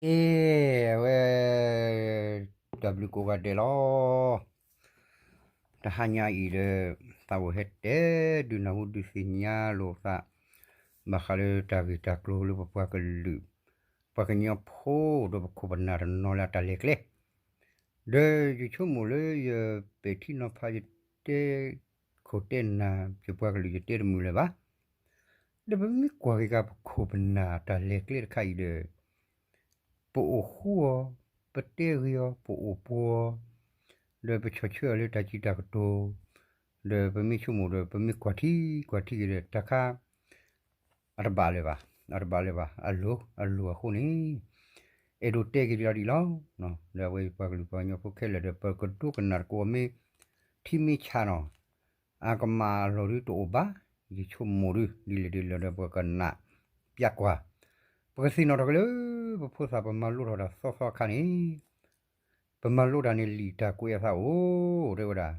အ့ အဝဲ တၢ်ဘျုးကိးဂၤဒဲးလီၤ. တဟါညါအံၤဒီး သးအိၣ်ဟဲတဲ ဒုးနၢ်ဟူဒုးသ့ၣ်ညါလိာ်သး ဘၣ်ဃးလၢတၢ်ဂ့ၢ်တၢ်ကျိၤလၢပပှၤကလုာ် ပှၤကညီဖိဒီးပခိၣ်ပနၢ်တနီၤလၢအတၢ်လဲၤကျဲ ဒီးယဆိကမိၣ်လၢယပဲာ်ထံနီၤဖးယတဲ ခိၣ်တဲနၢ် ယပှၤကလုာ်ယတဲတမုာ်လၢၤဘၣ်. ဒီးပမ့ၢ်ကွၢ်က့ၤက့ၤပခိၣ်ပနၢ်တၢ်လဲၤကျဲတခါအံၤဒီး ပအိၣ်ဃူအီၤ, ပတဲဂ့ၤအီၤ, ပအိၣ်ပှီၤအီၤ, ဒီးပဆီၣ်ထွဲအီၤလၢတၢ်စံးတၢ်ကတိၤ, ဒီးပမ့ၢ်ဆိကမိၣ်ဒီး ပမ့ၢ်ကွၢ်ထံကွၢ်ထံက့ၤဒီး တၢ်ခါ အတဘၣ်လၢၤဘၣ်, အတဘၣ်လၢၤဘၣ်, အလိၤအလိၤအဃိန့ၣ် အဲၣ်ဒိးတဲက့ၤဒ်လီၤဒ်လီၤ. ဒီးအဝဲပှၤကလုာ်ပှၤကညီဖိခဲလၢာ်ဒီး ပကဒိကနၣ်တကိးမ့ၢ်ထံမ့ၢ်ဆးနီၤ အကမၣ်အလီၢ်ဒုတအိၣ်ဘၣ်. ယဆိကမိၣ်ဒု ဒ်လဲၣ်ဒ်လဲၣ်ဒီး ပကနၣ်ပျၢ်ကွၢ်, ပကသ့ၣ်နီၣ်ထီၣ်က့ၤလၢ ပဖိသၣ်ပမၤလိထီၣ်တၢ်သီသီအခါန့ၣ် ပမၤလိတၢ်န့ၣ် လံာ်တၢ်ကွဲးအသးအိၣ် တဲဝဲဒၣ်,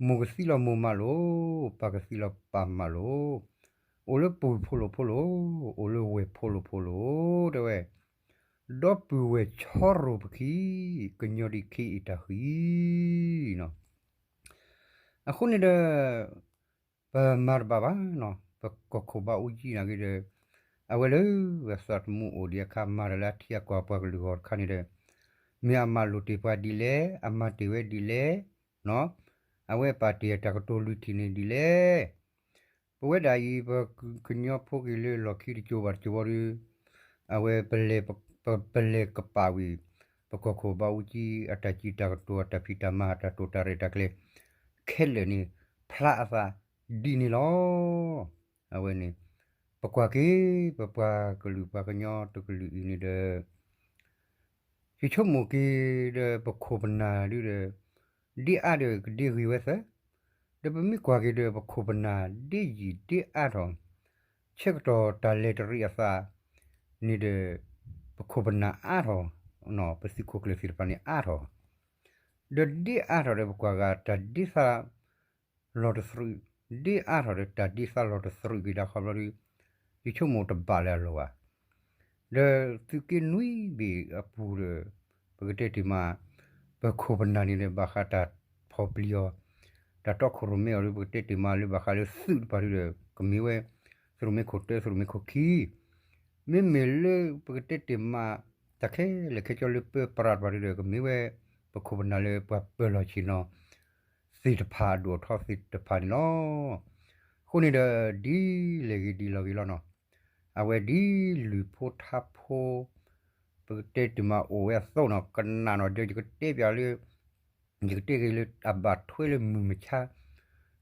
မိၢ်ကသံလီၤမိၢ်မၤလိာ်, ပၢ်ကသံလီၤပၢ်မၤလိာ်, အိၣ်လၢပုၢ်ဖိလိာ်ဖိလိာ်, အိၣ်လၢဝဲၢ်ဖိလိာ်ဖိလိာ် တဲဝဲ, ဒီပုၢ်ဝဲၢ်ဆီရိၤပခံ, ကညီဒံးခ့အံၤတၢ်ဃံနီၤ. အဃိန့ၣ်ဒီး ပမၤတဘၣ်ဘၣ်နီၤ, ပကီၢ်ခိၣ်ဘၣ်အူကၠံနာ်က့ဒီး အဝဲလၢအသးသမူအိၣ်ဒံးအခါ မၤတၢ်လၢအထံအကီၢ်ပှၤကလုာ်ဂီၢ်တခါန့ၣ်ဒီး မ့ၢ်အမၤလိာ်တ့ၢ်ပှၤဒ်လဲၣ်, အမၤတ့ၢ်ဝဲဒ်လဲၣ်, အဝဲပာ်တ့ၢ်အတၢ်ကတိၤလွံၢ်ထံၣ်န့ၣ်ဒ်လဲၣ်. ပဝဲဒၣ်အံၤ ပကညီဖိက့ၤလၢလီၢ်ခံတစိၤဘၣ်တစိၤဝံၤဒီး အဝဲ ပလဲၤကပာ်ဝံၤ ပကီၢ်ခိၣ်ဘၣ်အူကၠံ အတၢ်စံးတၢ်ကတိၤ အတၢ်ဖံးတၢ်မၤ အတၢ်တိာ်တၢ်ရဲၣ်တၢ်ကျဲၤ ခဲလၢာ်န့ၣ် ဖျါအသးဒ်န့ၣ်လီၤ. အဝဲန့ၣ် ပကွၢ်က့ၤ ပပှၤကလုာ်ပှၤကညီတကလုာ်အံၤန့ၣ်ဒီး ယဆိကမိၣ်က့ၤဒီး ပခိၣ်ပနၢ်ဒုဒီး ဒ့အါဒီးကဒ့ဂ့ၤဝဲသၢ, ဒီးပမ့ၢ်ကွၢ်က့ၤဒီး ပခိၣ်ပနၢ်ဒ့ယံာ်ဒ့အါထီၣ် ဆၢကတီၢ်တၢ်လဲၤတရံးအသးန့ၣ်ဒီး ပခိၣ်ပနၢ်အါထီၣ်, ပသုးခိၣ်ကျၢၢ်သ့ၣ်တဖၣ်န့ၣ်အါထီၣ်, ဒီးဒ့အါထီၣ်ဒီး ပကွၢ်ဂၤတၢ်ဒ့သးလီၤတသရူး, ဒ့အါထီၣ်ဒီးတၢ်ဒ့သးလီၤတသရူးက့ၤဒၣ်ခီဖျိဒီး ယဆိကမိၣ်တဘၣ်လၢအလိၤဘၣ်. ဒီးသုးက့နွံဘ့ၣ်အပူၤဒီး ပကတဲတ့ၢ်မး ပခိၣ်ပနၢ်န့ၣ်ဒီး ဘၣ်ဃးတၢ်ဖီၣ်ပျံၤအီၤ, တၢ်တီခိၣ်ရိၣ်မဲအီၤဒီး ပကတဲတ့ၢ်မးလၢဘၣ်ဃးလၢသုးတဖၣ်ဒီး ကမ့ၢ်ဝဲ သုးရိၣ်မဲခိၣ်တၢ သုးရိၣ်မဲခိၣ်ခံ, မ့မ့ၢ်လၢပကတဲတ့ၢ်မး တၢ်ခဲလၢာ်ခဲဆ့လၢပၢပြးတဖၣ်ဒီး ကမ့ၢ်ဝဲ ပခိၣ်ပနၢ်လၢပှၤပၢၤလီၢ်ဆ့ၣ်နီၤသ့ၣ်တဖၣ် အဒိၣ်အထီသ့ၣ်တဖၣ်န့ၣ်လီၤ. အဃိန့ၣ်ဒီး ဒ်လဲၣ်ဂ့ၤဒ်လဲၣ်ဂ့ၤလီၤနီၤ, အဝဲဒ်လုၢ်ဖိထါဖိ ပကတဲတ့ၢ်မးအိၣ်ဝဲအသိးနီၤ ကနၣ်နီၤ ဒီးယကတဲပျးလၢ ယကတဲက့ၤလၢအဘၣ်ထွဲလၢမုၢ်မဆါ,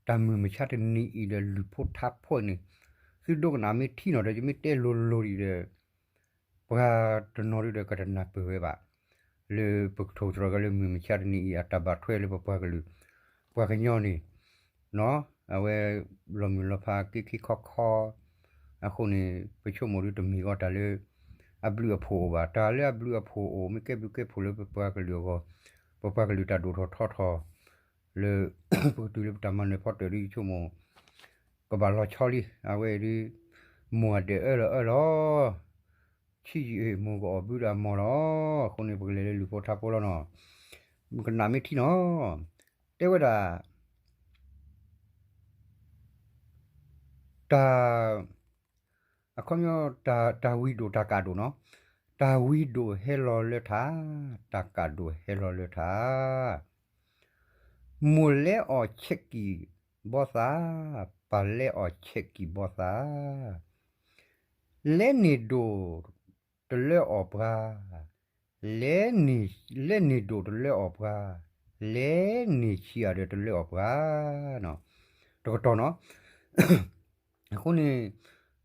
တၢ်မုၢ်မဆါတနံၤအံၤဒီးလုၢ်ဖိထါဖိန့ၣ် သုဒိကနၣ်မ့ၢ်ထံနီၤဒီး ယမ့ၢ်တဲလိၤလိၤဒံးဒီး ပှၤတနီၤဒုဒီးကတနၢ်ပၢၢ်ဝဲဘၣ် လၢပကထိၣ်သတြီၤက့ၤလၢမုၢ်မဆါတနံၤအံၤ အတၢ်ဘၣ်ထွဲလၢပပှၤကလုာ် ပှၤကညီန့ၣ် အဝဲလီၤမုၢ်လီၤဖးက့ခံခီခီ အဃိန့ၣ် ပဆိကမိၣ်ဒုတမ့ၢ်ဂီၢ်တၢ်လၢ အဘျုးအဖှိၣ်အိၣ်ဘၣ်. တၢ်လၢအဘျုးအဖှိၣ်အိၣ် မ့ၢ်ကဲဘျုးကဲဖှိၣ်လၢပပှၤကလုာ်အဂီၢ် ပပှၤကလုာ်တၢ်ဒိၣ်ထီၣ်ထီထီၣ် လၢ ပကတုၤလၢပတၢ်မၤနၢၤဖီတၢၣ်ဒု ယဆိကမိၣ် ကဘၣ်လီၤဆီလံ. အဝဲအံၤဒု မိၢ်အဒဲးအၢလီၤအၢလီၤ ဆံးယံာ်အ့ၣ် မိၢ်ကအီၣ်ဘုဒီးအမီၢ်လီၤ. အဃိန့ၣ် ပကလဲၤလၢလုၢ်ဖိထါဖိလီၤနီၤ. ကနၣ်မ့ၢ်ထံနီၤ. တဲဝဲဒၣ် တၢ် အခီပညီ တၢ်ဝံဒိၣ်တၢ်ကးဒိၣ်နီၤ. တၢ်ဝံဒိၣ်ဟဲလီၤလၢထး, တၢ်ကးဒိၣ်ဟဲလီၤလၢထး. မိၢ်လဲအီၣ်ဆဲးကံၣ်ဘီသး, ပၢ်လဲအီၣ်ဆဲးကံၣ်ဘီသး, လဲန့ၢ်ဒိၣ်တလၢအီၣ်ပှၤ, လဲန့ၢ်, လဲန့ၢ်ဒိၣ်တလၢအီၣ်ပှၤ, လဲန့ၢ်ဆံးအါဒီးတလၢအီၣ်ပှၤ, တကတီၢ်နီၤ. အဃိန့ၣ်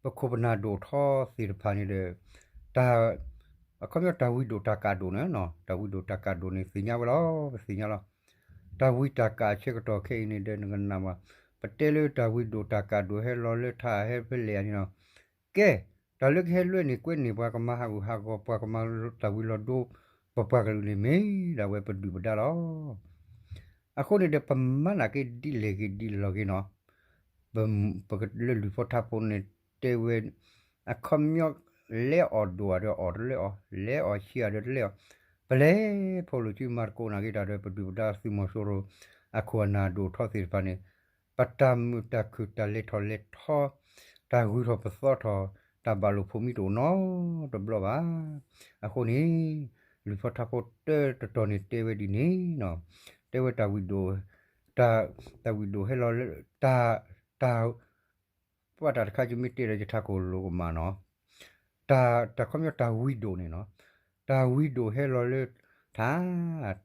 ပခိၣ်ပနၢ်ဒိၣ်ထီသ့ၣ်တဖၣ်န့ၣ်ဒီး တၢ် အခီပညီတၢ်ဝံဒိၣ်တၢ်ကးဒိၣ်န့ၣ်, တၢ်ဝံဒိၣ်တၢ်ကးဒိၣ်န့ၣ် သ့ၣ်ညါဝဲလီၤ, ပသ့ၣ်ညါလီၤ. တၢ်ဝံတၢ်ကးဆၢကတီၢ်ခဲအံၤန့ၣ်ဒီး နကနၣ်မး, ပတဲလၢတၢ်ဝံဒိၣ်တၢ်ကးဒိၣ်ဟဲလီၤလၢထးဟဲဖဲလဲၣ်န့ၣ်လီၤ. ကဲ, တၢ်လၢကဟဲလွဲန့ၢ်ကွဲန့ၢ်ပှၤ ကမၤဟးဂူာ်ဟးဂီၤပှၤ ကမၤတၢ်ဝံၤလီၤဒိ ပပှၤကလုာ်န့ၣ် မ့ၢ်ဒၣ်ဝဲပဒုၣ်ပဒါလီၤ. အဃိန့ၣ်ဒီး ပမၤနာ်က့ဒ်လဲၣ်ဂ့ၤဒ်လဲၣ်ဂ့ၤနီၤ, ပကလၢလုၢ်ဖိထါဖိန့ၣ် တဲဝဲ အခီပညီ လဲၤအီၣ်ဒိၣ်ဧါဒီးအီၣ်တလၢအီၤ, လဲၤအီၣ်ဆံးဧါဒီးတလဲၤအီၤ, ပလဲၤဖီၣ်လိာ်စုမၤသကိးနာ်က့တၢ်ဒီး ပဒုၣ်ပဒါသုးမီၤစိရိၤ အခိၣ်အနၢ်ဒိၣ်ထီသ့ၣ်တဖၣ်န့ၣ်, ပတၢ်မုာ်တၢ်ခုၣ် တၢ်လဲၤထီၣ်လဲၤထီ, တၢ်ဂုၤထီၣ်ပသီထီၣ်, တၢ်ဘၣ်လိာ်ဖိးမံတအိၣ်နီတဘျီဘၣ်. အဃိန့ၣ် လုၢ်ဖီထါဖိတၢတတီၤန့ၣ်တဲဝဲဒ်န့ၣ်နီၤ, တဲဝဲတၢ်ဝံၣ်ဒိၣ်, တၢ်ဝံၣ်ဒိၣ်ဟဲလီၤလၢ တၢ် တၢ် ပှၤတၢ်တခါယမ့ၢ်တဲဒီးယထးခိၣ်လိၤကမၣ်နီၤ, တၢ် တၢ်ခီပညီတၢ်ဝံၣ်ဒိၣ်န့ၣ်နီၤ, တၢ်ဝံၣ်ဒိၣ်ဟဲလီၤလၢထါ,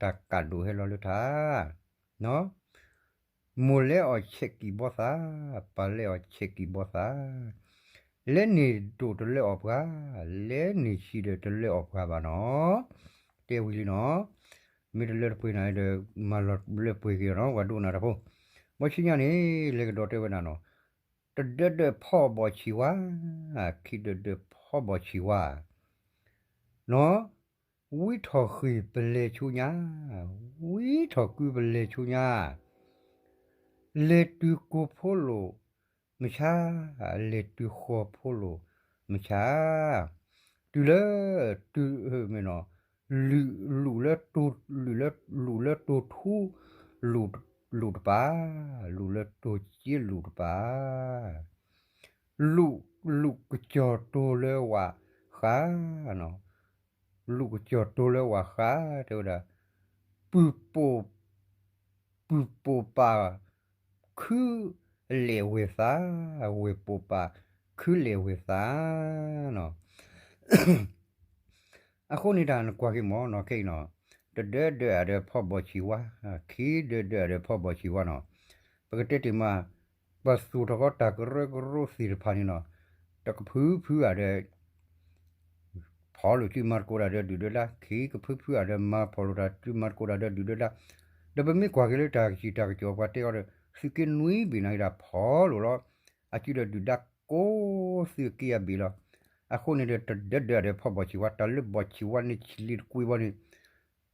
တၢ်ကးဒိၣ်ဟဲလီၤလၢထါ, မိၢ်လဲၤအီၣ်ဆဲးကံၢ်ဘီသၣ်, ပၢ်လဲၤအီၣ်ဆဲးကံၢ်ဘီသၣ်, လဲၤန့ၢ်ဒိၣ်တလၢအီၣ်ပှၤ, လဲၤန့ၢ်ဆံးဒီးတလၢအီၣ်ပှၤဘၣ်နီၤ, တဲဝံၤလံနီၤ, မ့ၢ်တလၢတပှဲၤနၤဒီး မၤလီၤလၢပှဲၤက့ၤနီၤ ပှၤဒိကနၣ်တၢ်ဖိ, ဘီဆူညါန့ၣ် လဲၤကဒီးတဲဝဲဒၣ်နီၤ, တဒၢဒၢးဖီဘီၣ်ဆံးဝါ, ခံဒၢဒၢးဖီဘီၣ်ဆံးဝါ, နီၤ, ဝံထီၣ်ဃ့ၢ်ပလဲၤဆူညါ, ဝံထီၣ်ကုပလဲၤဆူညါ, လဲၤတုၤကိၢ်ဖိလိာ်မဆါ, လဲၤတုၤဃီၤဖိလိာ်မဆါ, တုၤလၢ တုၤမ့ၢ်နီၤ, လုၣ် လုၣ်လၢတိၤ လုၣ်လၢ လုၣ်လၢတိၤထူ လုၣ် လုၣ်တပၤ, လုၣ်လၢတိၤစ့လုၣ်တပၤ, လုၣ် လုၣ်ကစီၤတိၤလၢဝၣ်ဃးနီၤ, လုၣ်ကစီၤတိၤလၢဝၣ်ဃး တဲဝဲဒၣ်, ပုၢ်ပိာ် ပုၢ်ပိာ်ပၢ် ခုလဲၣ်ဝဲၢ်သး, ဝဲၢ်ပိာ်ပၢ် ခုလဲၣ်ဝဲၢ်သးနီၤ. အဃိန့ၣ်တၢ်နကွၢ်က့ၤမ့ၢ်နီၤ ခဲအံၤနီၤ, တဒၢဒၢးအဒၢးဖီဘီၣ်ဆံးဝါ, ခံဒၢဒၢးအဒၢးဖီဘီၣ်ဆံးဝါနီၤ, ပကတဲတ့ၢ်မး, ပသူၣ်ထီၣ်ကီတၢ်ကရၢကရိသ့ၣ်တဖၣ်န့ၣ်နီၤ, တကဖုဖုအဒၢး ဖီၣ်လိာ်စုမၤသကိးတၢ်ဒီးဒုၣ်ဒီးဒါ, ခံကဖုဖုအဒၢးမၤဖီၣ်လိာ်တၢ်စုမၤသကိးတၢ်ဒီးဒုၣ်ဒီးဒါ, ဒီးပမ့ၢ်ကွၢ်က့ၤလၢတၢ်ကစံၣ်တၢ်ကစီၣ်ပှၤတဲအီၤဒီး သုးက့နွံဘ့ၣ်နၤက့ၤဒၣ်ဖီၣ်လိာ်လီၤ, အစုဒီးဒုၣ်ဒါကိးသုးက့အဘ့ၣ်လီၤ. အဃိန့ၣ်ဒီးတဒၢဒၢးအဒၢးဖီဘီၣ်ဆံးဝါ, တၢ်လၢဘီၣ်ဆံးဝါန့ၣ်ဆံးလံတကွံဘီန့ၣ်,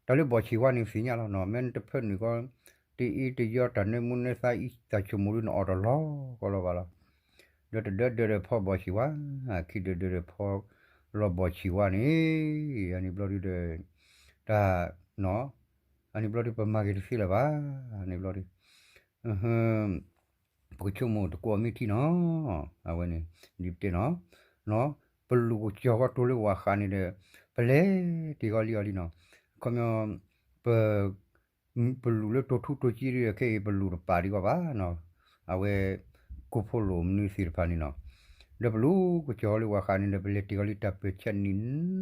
တၢ်လၢဘီၣ်ဆံးဝါန့ၣ်သ့ၣ်ညါလီၤနီၤ, မ့ၢ်နတဖၢနုာ်ကီ တအ့တယီတၢ်နၢမူနၢသါအံၤတၢ်ဆိကမိၣ်ဒုးနအီၣ်တလီၤကီလီၤဘၣ်လီၤ. ဒီးတဒၢဒၢးဒီးဖီဘီၣ်ဆံးဝါ, ခံဒၢဒၢးဒီးဖီလီၤဘီၣ်ဆံးဝါန့ၣ်, အန့ၣ်ဘျီဒုးဒီး တၢ်နီၤ, အန့ၣ်ဘျီဒုးပမၤက့ၤတသ့လၢၤဘၣ်, အန့ၣ်ဘျီဒုး ပကဆိကမိၣ်တကွီၢ်မ့ၢ်ထံနီၤ, အဝဲန့ၣ် ဒ်ပတဲနီၤ, ပလူၤကစၢၤကီတိၤလၢဝၣ်ဃးန့ၣ်ဒီး ပလဲၤတ့ၢ်ကီလံအီၤလံနီၤ, ခီပညီ ပ ပလူၤလၢတိၤထူတိၤကံဒီး ခဲအံၤပလူၤတပာ်ဒံးကီဘၣ်နီၤ, အဝဲ ကိၢ်ဖိလိာ်မနုၤသ့ၣ်တဖၣ်န့ၣ်နီၤ, ဒီးပလူၤကစၢၤလၢဝၣ်ဃးန့ၣ်ဒီး ပလဲၤတ့ၢ်ကီလံတၢ်ပၢၢ်ဆၢနံၣ်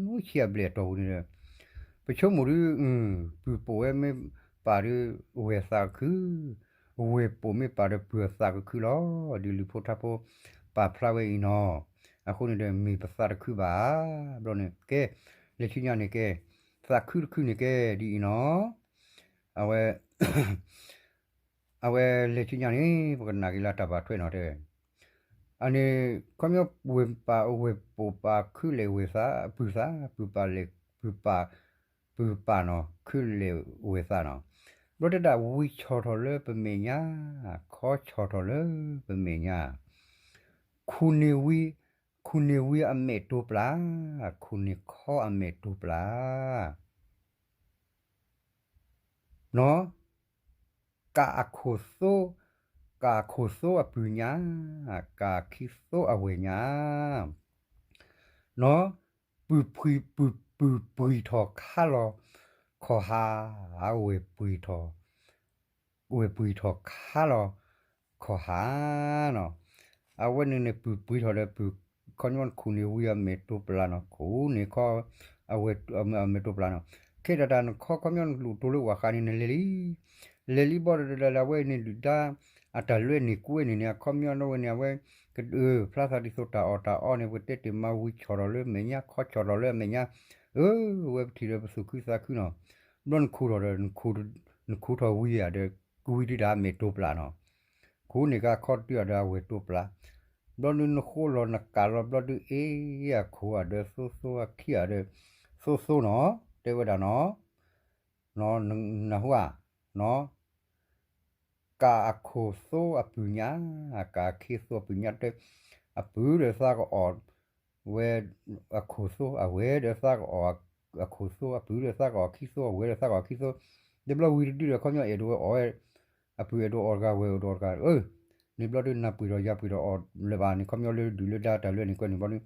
နွံဆံအဘျဲၣ်အတီၢ်ပူၤန့ၣ်ဒီး ပဆိကမိၣ်ဒုး ပုၢ်ပိာ်ဝဲမ့ၢ်ပာ်ဒီးဝဲၢ်သးကခု, ဝဲၢ်ပိာ်မ့ၢ်ပာ်ဒီးပုၢ်အသးကခုလီၤ, ဒ်လုၢ်ဖိထါဖိပာ်ဖျါဝဲအံၤနီၤ, အဃိန့ၣ်ဒီးမ့ၢ်ပသးတခုဘၣ်, ဘျီန့ၣ်ကဲ, လဲၤဆူညါန့ၣ်ကဲ, သးခုတခုန့ၣ်ကဲဒ်အံၤနီၤ, အဝဲ အဝဲလဲၤဆူညါန့ၣ် ပကနၣ်က့ၤလၢတၢ်ဘၣ်ထွဲနီၤတဲဝဲ, အန့ၣ် ခီပညီ ဝဲၢ်ပာ် ဝဲၢ်ပိာ်ပာ်ခုလဲၣ်ဝဲၢ်သး ပုၢ်သး ပုၢ်ပာ်လဲၣ် ပုၢ်ပာ် ပုၢ်ပာ်နီၤ ခုလဲၣ်ဝဲၢ်သးနီၤ, ဘျီတဲဒၣ်ဝံဆီၣ်ထီၣ်လၢပမဲာ်ညါ, ခီဆီၣ်ထီၣ်လၢပမဲာ်ညါ, ခူၣ်န့ၢ်ဝံ ခူၣ်န့ၢ်ဝံအမဲာ်တိပျၢ်, ခူၣ်န့ၢ်ခီအမဲာ်တိပျၢ် နီၤ, ကးအခိၣ်သိ, ကးအခိၣ်သိအပုၢ်ညါ, ကးအခံသိအဝဲၢ်ညါ, နီၤ, ပုၢ်ပှံၤ ပုၢ် ပုၢ်ပှံၤထီၣ်ခါလီၤခီၣ်ဟါ, ဝဲၢ်ပှံၤထီၣ် ဝဲၢ်ပှံၤထီၣ်ခါလီၤခီၣ်ဟါနီၤ, အဝဲန့ၣ်န့ၣ် ပုၢ်ပှံၤထီၣ်ဒီးပုၢ် ခီပညီနခူၣ်န့ၢ်ဝံအမဲာ်တိပျၢ်နီၤ, ခူၣ်န့ၢ်ခီ အဝဲ အမဲာ်တိပျၢ်နီၤ, ခဲဒၣ်တၢ်နခီ ခီပညီနလူၤတိၤလၢဝၣ်ဃးန့ၣ် နလဲၤလံ, လဲၤလံဘီဒီး အဝဲန့ၣ်ဒုၣ်ဒါ အတၢ်လွဲန့ၢ်ကွဲန့ၣ်န့ၣ် အခီပညီနီၤဝဲန့ၣ် အဝဲ ကဖျါသးဒ်သိးတၢ်အီၣ်တၢ်အီန့ၣ် ပကတဲတ့ၢ်မးဝံဆီၣ်ထီၣ်လၢမဲာ်ညါ ခီဆီၣ်ထီၣ်လၢအမဲာ်ညါ, အၢ ဝဲပထံၣ်ဒီးပသူၣ်ခုသးခုနီၤ, ဘျီနခူၣ်ထီၣ်ဒီး နခူၣ်ထီၣ်ဝံဧါဒီး ကဝံဒုၣ်ဒါအမဲာ်တိပျၢ်နီၤ, ခူၣ်န့ၢ်ကါခီတုၤဧါဒီးအဝဲၢ်တိပျၢ်, ဘျီဒုးနဃိလီၤနကးလီၤ ဘျီဒုးအ့ၣ်အခိၣ်ဧါဒီးသိသိအခံဧါဒီး သိသိနီၤ, တဲဝဲဒၣ်နီၤ, နၢ်ဟူဧါ, ကးအခိၣ်သိအပုၢ်ညါ, ကးအခံသိအပုၢ်ညါတဲ, အပုၢ်ဒီးသးကအီၣ် ဝဲအခိၣ်သိ အဝဲဒီးသးကအီၣ်အခိၣ်သိ အပုၢ်ဒီးသးကအီၣ်ခံသိ အဝဲဒီးသးကအီၣ်ခံသိ, တဘျီဝံၤတဒုဒီး ခီပညီအဲၣ်ဒိးအီၣ်ဝဲ, အပုၢ်အဲၣ်ဒိးအီၣ်တဂၤ ဝဲၢ်အဲၣ်ဒိးအီၣ်တဂၤ, န့ၣ်ဘျီဒု နၤပှ့ၤထီၣ်ယၤပှ့ၤထီၣ်အီၣ်လၢၤဘၣ်န့ၣ် ခီပညီလၢဒုၣ်လၢဒါတၢ်လွဲန့ၣ်ကွဲန့ၣ်ဘျီဒု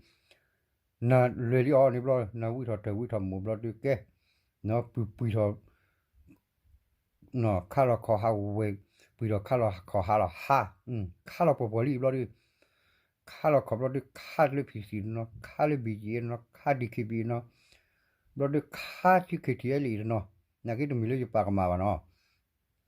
နၤလွဲၤလံအီၤန့ၣ်ဘျီ နၤဝံထီၣ်တၢ်ဝံထီၣ်မိၢ်ဘျီဒုကဲ, ပှ့ၤပှ့ၤထီၣ် ခါလီၤခီၣ်ဟးဝဲ, ပှ့ၤထီၣ်ခါလီၤခီၣ်ဟးလီၤဟး, ခါလီၤပှီၢ်ပှီၢ်လံဘျီဒု, ခါလီၤခီၣ်ဘျီဒု ခါလၢဖံၣ်စံၣ်တနီၤ ခါလၢဘံၣ်ကံအနီၤ ခါဒံၣ်ခ့ဘံၣ်အနီၤ, ဘျီဒုခါဆံခံထံၣ်အဲလံတနီၤ, နာ်က့တမ့ၢ်လၢယပာ်ကမၣ်ဘၣ်နီၤ,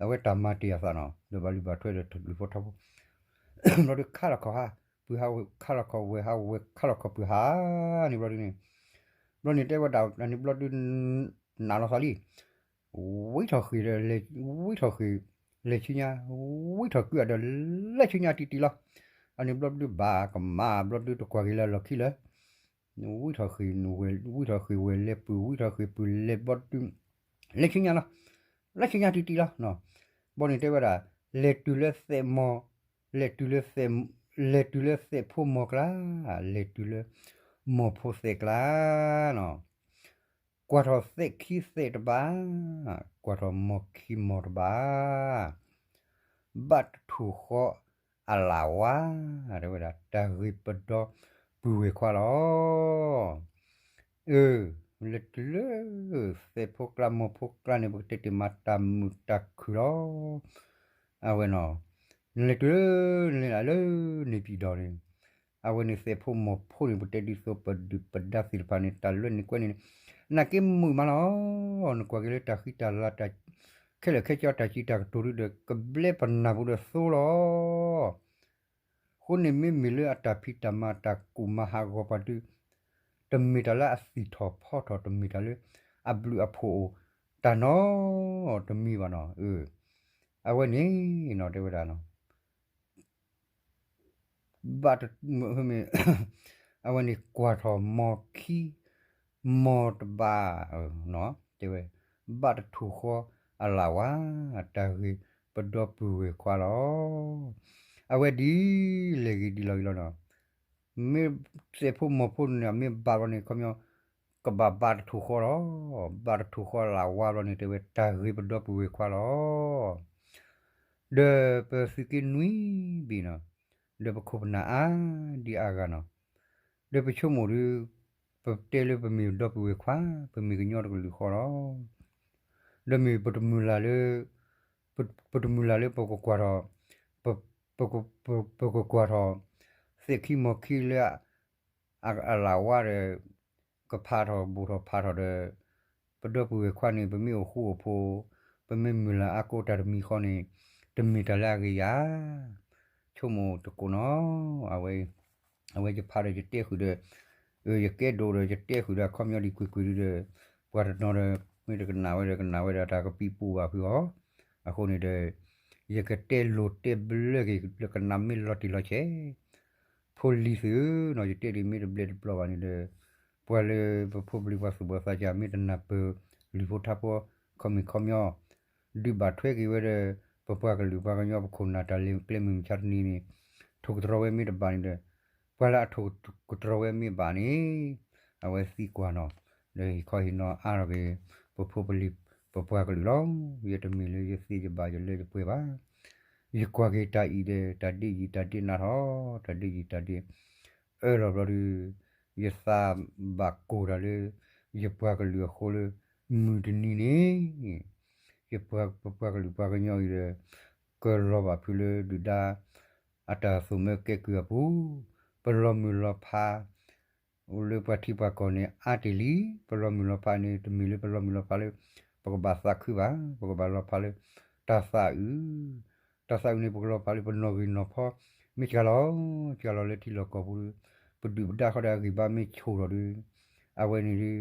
အဝဲတၢ်မၤတ့ၢ်အသးနီၤ ဒီးဘၣ်လုၢ်ဘၣ်ထွဲဒီးတၢ်ဘျုးဖီထီဖိ, ဘျီဒုခါလီၤခီၣ်ဟး, ပုၢ်ဟးဝဲခါလီၤခီၣ်ဝဲၢ်ဟးဝဲခါလီၤခီၣ်ပုၢ်ဟးန့ၣ်ဘျီဒုန့ၣ်, ဘျီန့ၣ်တဲဝဲဒၣ်န့ၣ်ဘျီဒု နးလီၤသးလံ, ဝံထီၣ်ဃ့ၢ်ဒီး ဝံထီၣ်ဃ့ၢ် လဲၤဆူညါ, ဝံထီၣ်ကုအဒီး လဲၤဆူညါတံၢ်တံၢ်လီၤ, အန့ၣ်ဘျီဒုဘၣ်ကမၣ်ဘျီဒုတကွၢ်က့ၤလၢလီၢ်ခံလၢ ဝံထီၣ်ဃ့ၢ်ဝဲၢ်လဲၤပုၢ် ဝံထီၣ်ဃ့ၢ်ဝဲၢ်လဲၤပုၢ် လဲၤဆူညါလီၤ, လဲၤဆူညါတံၢ်တံၢ်လီၤ, ဘီန့ၣ်တဲဝဲဒၣ်, လဲၤတုၤလၢသဲးမီၤ, လဲၤတုၤလၢသဲး, လဲၤတုၤလၢသဲးဖိမီၤကျါ, လဲၤတုၤလၢ မီၤဖိသဲးကျါနီၤ, ကွၢ်ထီၣ်သဲးခံသဲးတဘၣ်, ကွၢ်ထီၣ်မီၤခံမီၤတဘၣ် ဘၣ်တထူၣ်ဃီအလၣ်ဝါ, တဲဝဲဒၣ် တၢ်ဂ့ၤပဒီပုၢ်ဝဲၢ်ခွါလီၤ, အၢ, လဲၤတုၤလၢ သဲးဖိကျါမီၤဖိကျါန့ၣ် ပကတဲတ့ၢ်မးတၢ်မုာ်တၢ်ခုၣ်လီၤ, အဝဲနီၤ, နလဲၤတုၤလၢ နလဲၤလၢ န့ၣ်ပံၤဒီးန့ၣ်, အဝဲန့ၣ်သဲးဖိမီၤဖိန့ၣ် ပတဲဒ်သိးပဒုၣ်ပဒါသ့ၣ်တဖၣ်န့ၣ် တၢ်လွဲန့ၣ်ကွဲန့ၣ်, နာ်က့မုာ်မးလီၤ, နကွၢ်က့ၤလၢတၢ်ဃံတၢ်လၤတၢ် ခဲလၢာ်ခဲဆ့တၢ်စံးတၢ်ကတိၤဒုဒီး ကဘျဲပနၢ်ပူၤဒီးသိလီၤ, အဃိန့ၣ်မ့မ့ၢ်လၢအတၢ်ဖံးတၢ်မၤတၢ်ကူၣ်မၤဟးဂီၤပှၤဒု, တမ့ၢ်တၢ်လၢအသံၣ်ထီၣ်ဖီထီၣ် တမ့ၢ်တၢ်လၢ အဘျုးအဖှိၣ်အိၣ်တၢ်နီတမံၤဘၣ်နီၤ, အဝဲန့ၣ်နီၤ တဲဝဲဒၣ်နီၤ ဘၣ်တ, အဝဲန့ၣ်ကွၢ်ထီၣ်မီၤခံ, မီၤတဘၣ်, တဲဝဲ, ဘၣ်တထူၣ်ဃီအလၣ်ဝါ, တၢ်ဂ့ၤပဒီပုၢ်ဝဲၢ်ခွါလီၤ, အဝဲဒ်လဲၣ်ဂ့ၤဒ်လီၤဂ့ၤလီၤနီၤ, မ့ၢ်သဲးဖိမီၤဖိန့ၣ် မ့ၢ်ဘၣ်ဘျီန့ၣ် ခီပညီ ကဘၣ်ဘၣ်တထူၣ်ဃီလီၤ, ဘၣ်တထူၣ်ဃီလၢဝါဘျီန့ၣ် တဲဝဲတၢ်ဂ့ၤပဒီပုၢ်ဝဲၢ်ခွါလီၤ, ဒီးပသုးက့နွံဘ့ၣ်နီၤ, ဒီးပခိၣ်ပနၢ်အါဒံအါဂၤနီၤ, ဒီးပဆိကမိၣ်ဒုး, ပတဲလၢပမ့ၢ်ဒီပုၢ်ဝဲၢ်ခွါ, ပမ့ၢ်ကညီတကလုာ်ဃီလီၤ, ဒီးမ့ၢ်ပတမုၢ်လၢ်လၢ, ပတမုၢ်လၢ်လၢပကကွၢ်ထီၣ်, ပကကွၢ်ထီၣ်, သဲးခံမီၤခံလၢ အလၣ်ဝါဒီး, ကဖးထီၣ်ဘူးထီၣ်ဖးထီၣ်ဒီး, ပဒီပုၢ်ဝဲၢ်ခွါန့ၣ် ပမ့ၢ်အိၣ်ဃူအိၣ်ဖိး, ပမ့ၢ်မုၢ်လၢ်အါကိးတၢ်တမံၤဃီန့ၣ်, တမ့ၢ်တၢ်လၢအဂ့ၤယၤ, ဆိကမိၣ်တကိးနီၤ, အဝဲယဖးဒီးယတဲဃုာ်ဒီး, ယကဲဒိးဒီးယတဲဃုာ်ဒီးအခီပညီဒံးကွ့ၢ်ကွ့ၢ်ဒုဒီး, ပှၤတနီၤဒီး မ့ၢ်တကနၣ်ဝဲဒီးကနၣ်ဝဲဒီးတၢ်ကပံးပူၤဘၣ်ဖုးအီၤ, အဃိန့ၣ်ဒီး, ယကတဲလိၤတဲဘျၢက့ၤလၢကနၣ်မ့ၢ်လီၤတံၢ်လီၤဆဲး ဖိလံၤသုဧၢနီၤ, ယတဲဒ်မ့ၢ်တဘျဲးတဘျီဘၣ်န့ၣ်ဒီး, ပှၤလၢပဖိပလံၤပှၤသူၣ်ဘီၣ်သးစၢ်မ့ၢ်တနၢ်ပၢၢ်လုၢ်ဖိထါဖိ, ခီမ့ၢ်ခီပညီ, ဒုးဘၣ်ထွဲက့ၤဝဲဒီး, ပပှၤကလုာ်ပှၤကညီပခိၣ်နၢ် တၢ်လဲၤကျဲမုၢ်မဆါတနံၤန့ၣ်, ထိၣ်ကတြီၤဝဲမ့ၢ်တဘၣ်န့ၣ်ဒီး, ပှၤလၢအထိၣ်ကတြီၤဝဲမ့ၢ်ဘၣ်န့ၣ်, အဝဲသံကွၢ်နီၤ, ဒီးဟ့ၣ်ခီဟ့ၣ်နီၤအါထီၣ်က့ၤ, ပဖိပလံၤ, ပပှၤကလုာ်လီၤ, ယတမ့ၢ်လၢယသ့ယဘၣ်ယလၢယပှဲၤဘၣ် ယကွၢ်က့ၤတၢ်အံၤဒီး တၢ်ဒ့ယံာ်တၢ်ဒ့နးထီၣ်, တၢ်ဒ့ယံာ်တၢ်ဒ့အၢၣ်လီၤဘျီဒုး, ယသးဘၣ်ကိၢ်တၢ်လၢ ယပှၤကလုာ်အဃိလၢ မုၢ်တနံၤန့ၣ် ယပှၤကလုာ်ပှၤကညီအံၤဒီး ကလီၤဘၣ်ဖုးလၢဒုၣ်ဒါ အတၢ်သိၣ်မၢကဲကုၢ်အပူၤ, ပလီၤမုၢ်လီၤဖး အိၣ်လၢပှၤထံပှၤကီၢ်န့ၣ် အါတ့ၢ်လံ, ပလီၤမုၢ်လီၤဖးန့ၣ် တမ့ၢ်လၢပလီၤမုၢ်လီၤဖးလၢ ပကဘၣ်သးခုဘၣ်, ပကဘၣ်လီၤဖးလၢ တၢ်သးအုး, တၢ်သးအုးန့ၣ် ပကလီၤဖးလၢပနီၣ်ဂံၢ်နီၣ်ဖီ, မ့ၢ်စှၤလီၤ, စှၤလီၤလၢထံလီၢ်ကီၢ်ပူၤလၢ ပဒုၣ်ပဒါဃီဒီးအဂံၢ်ဘါမ့ၢ်ဆိၣ်ထီၣ်ဒီး, အဝဲန့ၣ်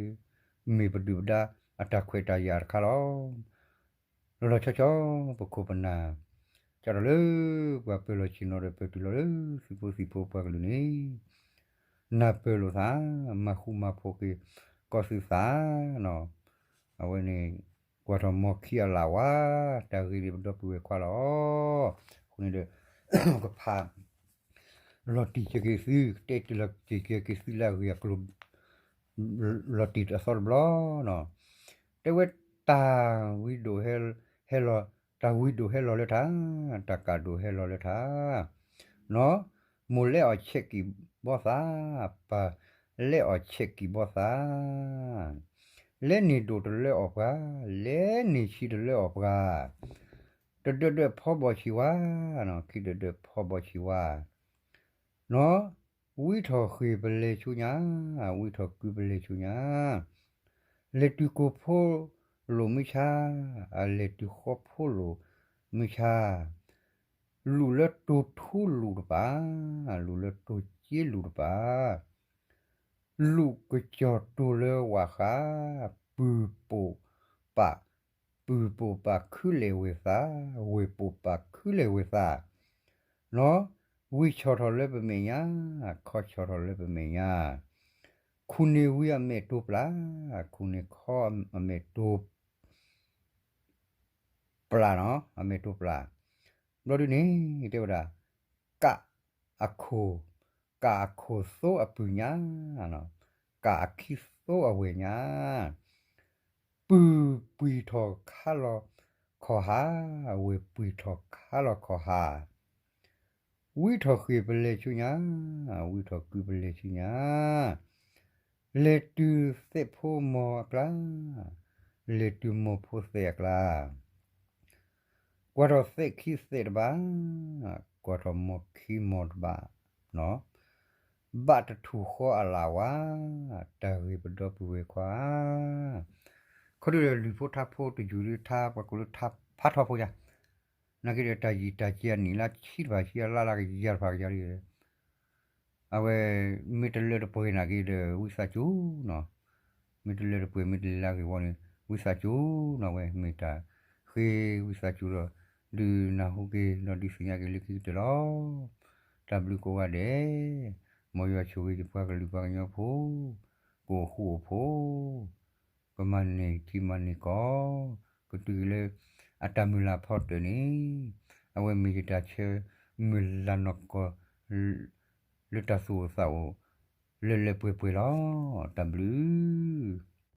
ဒုး မ့ၢ်ပဒုၣ်ပဒါအတၢ်ခွဲးတၢ်ယာ်တခါလီၤ. လီၤလီၤဆီဆီ ပခိၣ်ပနၢ် စးထီၣ်လၢပှၤပၢၤလီၢ်ဆ့ၣ်နီၤဒီး ပတုၤလီၤလၢသုးဖိသံၣ်ဖိပှၤကလုာ်န့ၣ် နၢ်ပၢၢ်လိာ်သး, မၤဃူမၤဖိးက့ၤကီၢ်သူးသးနီၤ. အဝဲန့ၣ် ကွၢ်ထီၣ်မီၤခံအလၣ်ဝါ, တၢ်ဂ့ၤန့ၣ်ပဒီပုၢ်ဝဲၢ်ခွါလီၤ. အဃိန့ၣ်ဒီး ကဖး လီၤတံၢ်က့ၤသု, ကတဲတ့ၢ်လီၤတံၢ်က့ၤသုလၢအဂ့ၢ်အကျိၤ လီၤတံၢ်အသီတဘျီနီၤ. တဲဝဲတၢ်ဝံဒိၣ်ဟဲ ဟဲလီၤ, တၢ်ဝံဒိၣ်ဟဲလီၤလၢထါ, တၢ်ကၣ်ဒိၣ်ဟဲလီၤလၢထါနီၤ. မိၢ်လဲအီၣ်ဆဲးကံၢ်ဘီသၣ်, ပၢ်လဲအီၣ်ဆဲးကံၢ်ဘီသၣ်, လဲန့ၢ်ဒိၣ်တလၢအီၣ်ပှၤ, လဲန့ၢ်ဆံးတလၢအီၣ်ပှၤ, တဒၢးဒၢးဖီဘီၣ်ဆံးဝါ, ခံဒၢးဒၢးဖီဘီၣ်ဆံးဝါ နီၤ. ဝံထီၣ်ဃ့ၢ်ပလဲၤဆူညါ, ဝံထီၣ်ကုပလဲၤဆူညါ, လဲၤတုၤကိၢ်ဖိလိာ်မုၢ်ဆါ, အလဲၤတုၤဃီဖိလိာ်မုၢ်ဆါ, လူၣ်လၢတိၢ်ထူလူၣ်တပၤ, လူၣ်လၢတိၢ်က့လူၣ်တပၤ, လူၣ်ကစီၤတိၢ်လၢဝၣ်ဃး, ပုၢ်ပိာ်ပာ်, ပုၢ်ပိာ်ပာ်ခုလဲၣ်ဝဲသး, ဝ့ၢ်ပိာ်ပာ်ခုလဲၣ်ဝဲသး နီၤ. ဝံဆီၣ်ထီၣ်လၢပမဲာ်ညါ, ခီဆီၣ်ထီၣ်လၢပမဲာ်ညါ, ခူၣ်န့ၢ်ဝံအမဲာ်တိၢ်ပျၢ်, ခူၣ်န့ၢ်ခီအမဲာ်တိၢ် ပျၢ်နီၤ, အမဲာ်တိၢ်ပျၢ်. ဘျီဒုန့ၣ် တဲဝဲဒၣ်, ကၣ်အခိၣ်, ကၣ်အခိၣ်သိအပုၢ်ညါ, ကၣ်အခံသိအဝဲၢ်ညါ, ပုၢ်ပှံၢ်ထီၣ်ခါလီၤခီၣ်ဟါ, ဝ့ၢ်ပှံၢ်ထီၣ်ခါလီၤခီၣ်ဟါ ဝံထီၣ်ဃ့ၢ်ပလဲၤဆူညါ, ဝံထီၣ်ကုပလဲၤဆူညါ, လဲၤတုၤသဲးဖိမိၢ်အကျါ, လဲၤတုၤမိၢ်ဖိသဲးအကျါ, ကွၢ်ထီၣ်သဲးခံသဲးတဘၣ်, ကွၢ်ထီၣ်မိၢ်ခံမိၢ်တဘၣ်, ဘၣ်တထူၣ်ဃီအလၣ်ဝါ, တၢ်ဂ့ၤပဒီပုၢ်ဝဲၢ်ခွါ ခီဒုဒီးလွံၢ်ဖိထါဖိတယုၢ်ဒုထါ ပှၤကိးလၢထါဖးထီဖိယါ, နာ်က့ဒီးတၢ်ယံာ်တၢ်ကဲအနံၣ်လါဆံတဖၣ်ဆံအလါလါကယၤတဖၣ်ကယၤဒီး, အဝဲ မ့ၢ်တလၢတပှဲၤနာ်က့ဒီး ဝံသးစူၤနီၤ, မ့ၢ်တလၢတပှဲၤ မ့ၢ်တလဲၤလၢအဂ့ၢ်ဝီန့ၣ် ဝံသးစူၤနီၤ, အဝဲမ့ၢ်တၢ်ဃ့ဝံသးစူၤဒီး ဒုးနၢ်ဟူက့ၤဒီးဒုးသ့ၣ်ညါက့ၤလၢခံကတၢၢ်လီၤ. တၢ်ဘျုးကိးဂၤဒဲး, မ်ယွၤဆိၣ်ဂ့ၤယပှၤကလုာ်ပှၤကညီဖိ, ကအိၣ်ဃူအိၣ်ဖိး, ကမၤန့ၢ်ထံမၤန့ၢ်ကီၢ်, ကတုၤက့ၤလၢအတၢ်မုၢ်လၢ်ဖီတၢၢ်န့ၣ်, အဝဲမ့ၢ်ယတၢ်ဆၢမုၢ်လၢ်နီၢ်ကီၢ် လၢတၢ်သူၣ်အိၣ်သးအိၣ် လၢလၢပှဲၤပှဲၤလီၤ. တၢ်ဘျုး